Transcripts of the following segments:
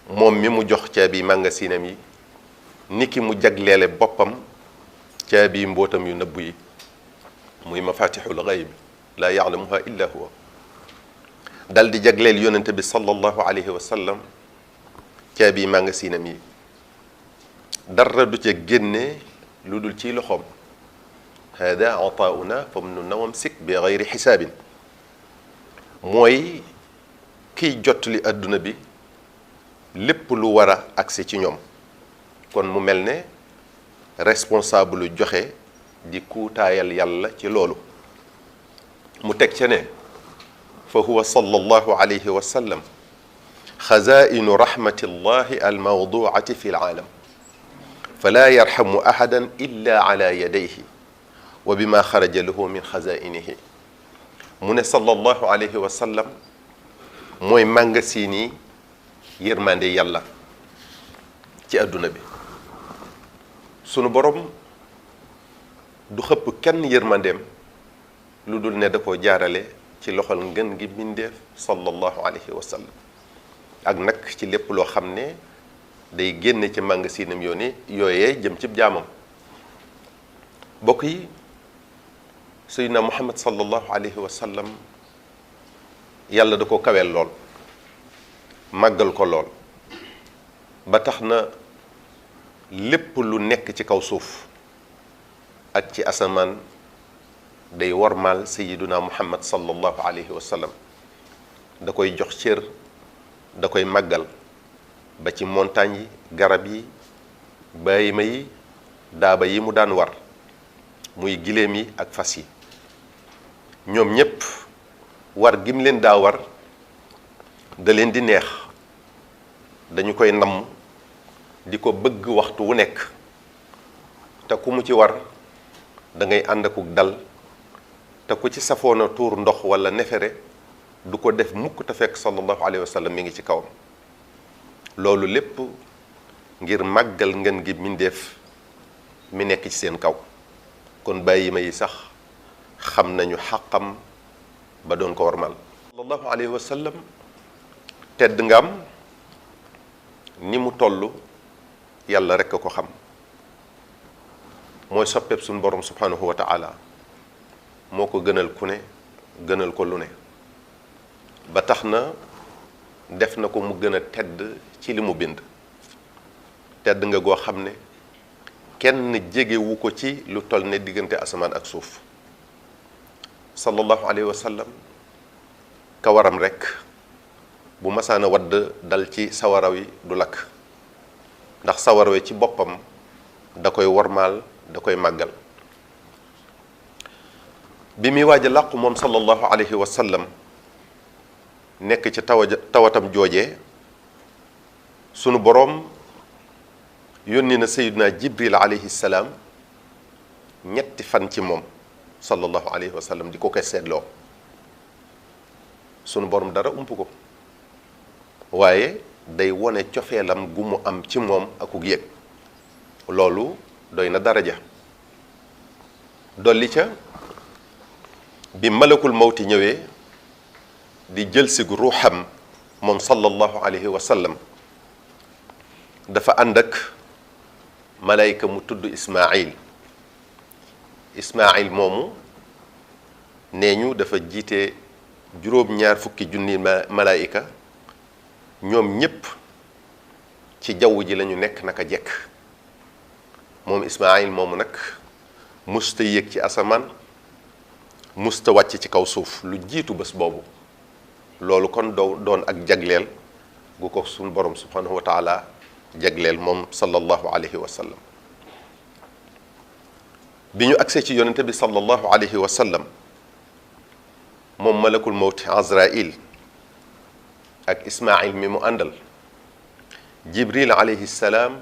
moom mi mu jox caabi màngasinam yi niki mu jagleele boppam caabi mbootam yu nëbb yi muy mafatixul gayb laa yaalamuha illa huwa dal di jagleel yonente bi sallallahu alayhi wa sallam caabi màngasinam yi dara du ca génne lu dul ci loxoom hada ataauna famnun wamsik bi gayri xisaabin mooy kiy jottali adduna bi lépp lu war a agsi ci ñoom kon mu mel ne responsable joxe di kuutaayal yàlla ci loolu mu teg ca ne fa huwa sallallahu alayhi wa sallam xazaa'inu rahmatillahi almawduati fi alaalam fala yarhamu ahadan illa ala yadayhi wa bima xaraja lahu min xazaa'inihi mu ne sallallahu alayhi wa sallam mooy màngasiin yi yërmande yàlla ci àdduna bi sunu borom du xëpp kenn yërmandeem lu dul ne da ko jaarale ci loxol ngën gi mbindeef sallallahu alayhi wa sallam ak nag ci lépp loo xam ne day génne ci màngasinam yooyee jëm ci jaamam bokk yi sayyidina Muhammad sallallahu alayhi wa sallam yàlla da ko kaweel lool màggal ko lool ba tax na lépp lu nekk ci kaw suuf ak ci asamaan day wormaal sayyiduna Muhammad sallallahu alayhi wa sallam da koy jox cër da koy màggal ba ci montagne yi garab yi bàyyima yi daaba yi mu daan war muy giléem yi ak fas yi ñoom ñépp war gim leen daa war da leen di neex dañu koy namm di ko bëgg waxtu wu nekk te ku mu ci war da ngay ànd akuk dal te ku ci safoona tuur ndox wala nefere du ko def mukk te fekk sallallahu alayhi wa sallam mi ngi ci kawam loolu lépp ngir màggal ngeen gi mindeef mi nekk ci seen kaw kon bàyyi ma yi sax xam nañu xàqam ba doon ko warmal sallallahu alayhi wa sallam tedd ngam ni mu toll yàlla rekk a ko xam mooy soppeeb suñu borom subhanahu wa ta'ala moo ko gënal ku ne gënal ko lu ne ba tax na def na ko mu gën a tedd ci li mu bind tedd nga goo xam ne kenn jegewu ko ci lu toll ne diggante asamaan ak suuf sallallahu alayhi wa sallam kawaram rekk bu masaana wadd dal ci sawara wi du lakk ndax sawara wi ci boppam da koy wormaal da koy màggal bi muy waaj a làqu moom sallallahu alayhi wa sallam nekk ci tawatam joojee sunu boroom yónni na sayyiduna jibril alayhi salaam ñetti fan ci moom sallallahu alayhi wa sallam di ko koy seetloo sunu boroom dara ump ko waaye day wone cofeelam gu mu am ci moom akuk yëg loolu doy na daraja dolli ca bi malakul mawti ñëwee di jël si ruuxam moom sallallahu alayhi wa sallam dafa ànd ak malayka mu tudd Ismaayil moomu nee ñu dafa jiite juróom-ñaar fukki junni malayka ñoom ñépp ci jaww ji lañu nekk naka jekk moom Ismaayil moomu nag musta yéeg ci asamaan musta wàcc ci kaw suuf lu jiitu bés boobu loolu kon doon ak jagleel gu ko suñu borom subhanahu wa taala jagleel moom sallallahu alayhi wa sallam bi ñu agsee ci yonente bi sallallahu alayhi wa sallam moom malakul mawti Azraïl ak Ismaayil mi mu àndal Jibril alayhi salaam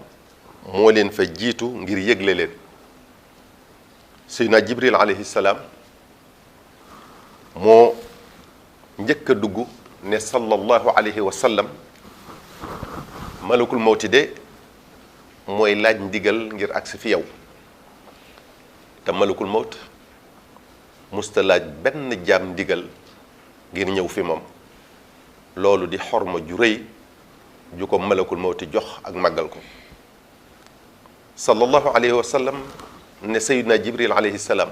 moo leen fa jiitu ngir yëgle leen Seydina Jibril alayhi salaam moo njëkk a dugg ne sallallahu alayhi wa sallam malakul mawti de mooy laaj ndigal ngir agsi fi yow te malakul mawt musta laaj benn jaam ndigal ngir ñëw fi moom loolu di xorma ju rëy ju ko malakul mawti jox ak màggal ko sallallahu alayhi wa sallam ne sayyidina jibril alayhi salaam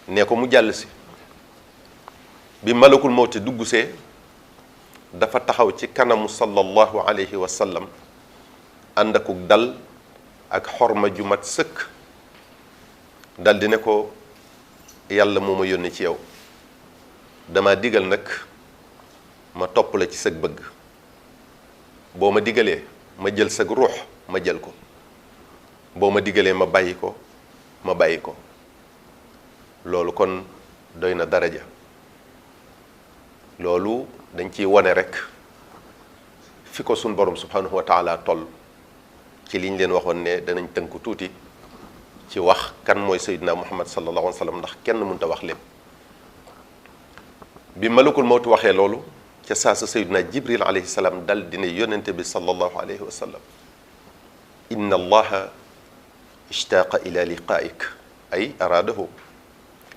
ne ko mu jàll si bi malakul mawti duggusee dafa taxaw ci kanamu sallallahu alayhi wa sallam ànd akuk dal ak xorma ju mat sëkk dal di ne ko yàlla moo ma yónni ci yow dama digal nag ma topp la ci sëg bëgg boo ma digalee ma jël sëg ruux ma jël ko boo ma digalee ma bàyyi ko ma bàyyi ko loolu kon doy na daraja loolu dañ ciy wone rek fi ko suñ borom subhanahu wa taala toll ci liñ leen waxoon ne danañ tënku tuuti ci wax kan mooy sayyidina muhammad sallallahu alayhi wa sallam ndax kenn mënta wax lépp bi malakul mawti waxee loolu ca saasa sayyidina jibril alayhi salaam dal dina yonente bi sallallahu alayhi wa sallam inna allaha ishtaaqa ila liqaa'ik ay araadahu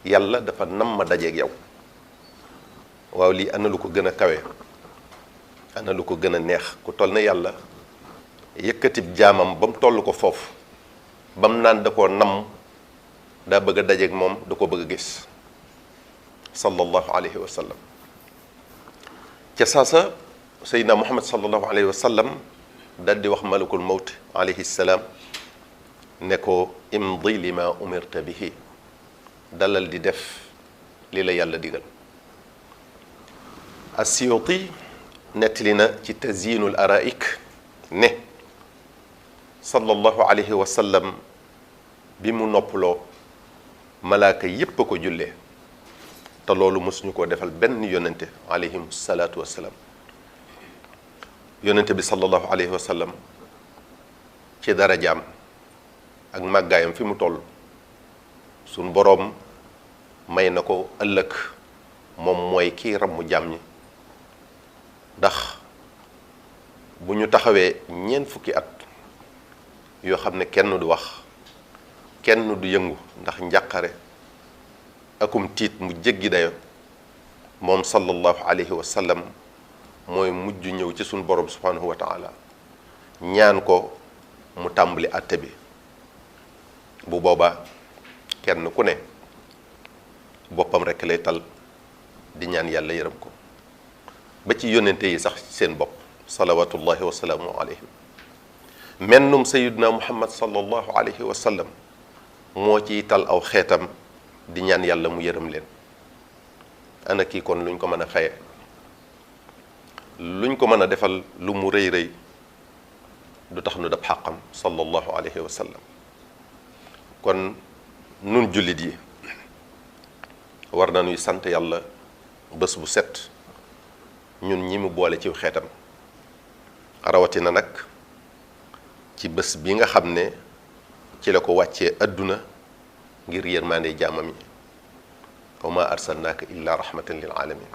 yàlla dafa nam ma dajeeg yow waaw lii ana lu ko gën a kawe ana lu ko gën a neex ku toll na yàlla yëkkatib jaamam ba mu toll ko foofu ba mu naan da koo nam daa bëgg a dajeeg moom da ko bëgg a gis sallallahu alayhi wa sallam ca saasa sayyidina muhammad sallallahu alayhi wa sallam dal di wax malakul mawt alayhi salaam ne ko imdi lima umirta bihi dalal di def li la yàlla digal as-Suyuti nettali na ci tazyinul araik ne sallallahu alayhi wa sallam bi mu noppaloo malaaka yépp a ko jullee te loolu mësuñu koo defal benn yonente alayhim salaatu wassalaam yonente bi sallallahu alayhi wa sallam ci darajaam ak màggaayam fi mu toll suñ boroom may na ko ëllëg moom mooy kii rammu jaam ñi ndax bu ñu taxawee ñeent fukki at yoo xam ne kenn du wax kenn du yëngu ndax njàqare akum tiit mu jéggi dayo moom sallallahu alayhi wa sallam mooy mujj ñëw ci suñ borom subhanahu wa taala ñaan ko mu tàmbali àtte bi bu boobaa kenn ku ne boppam rekk lay tal di ñaan yàlla yërëm ko ba ci yónnente yi sax seen bopp salawatullahi wa salaamu alayhim mennum sayyiduna muhammad sallallahu alayhi wa sallam moo ciy tal aw xeetam di ñaan yàlla mu yërëm leen ana kii kon luñ ko mën a faye luñ ko mën a defal lu mu rëy rëy du tax nu dab xàqam sallallahu alayhi wa sallam kon nun jullit yi war na nuy sant yàlla bés bu set ñun ñi mu boole ci xeetam rawatina nag ci bés bi nga xam ne ci la ko wàccee adduna ngir yërmaande jaamam yi wa ma arsalnaaka illa rahmatan lil alamin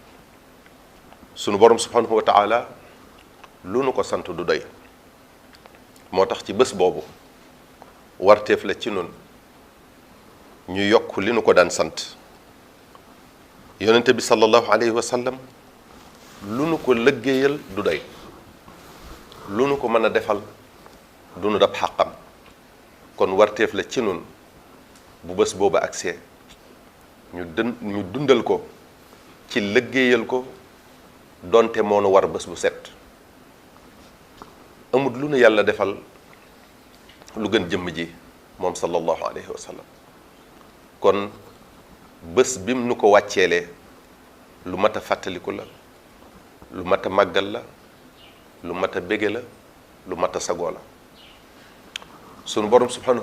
sunu borom subhanahu wa taala lu nu ko sant du doy moo tax ci bés boobu warteef la ci nun ñu yokk li nu ko daan sant yonente bi sallallahu alayhi wa sallam lu nu ko lëggéeyal du doy lu nu ko mën a defal du nu dab xàqam kon warteef la ci nun bu bés boobu agsee ñu dundal ko ci lëggéeyal ko donte moo nu war bés bu set amut lu nu yàlla defal lu gën jëmm ji moom sallallahu alayhi wa sallam kon bés bim nu ko wàcceelee lu mat a fàttaliku la lu mat a màggal la lu mat a bége la lu mat a sagoo la sunu borom subhanahu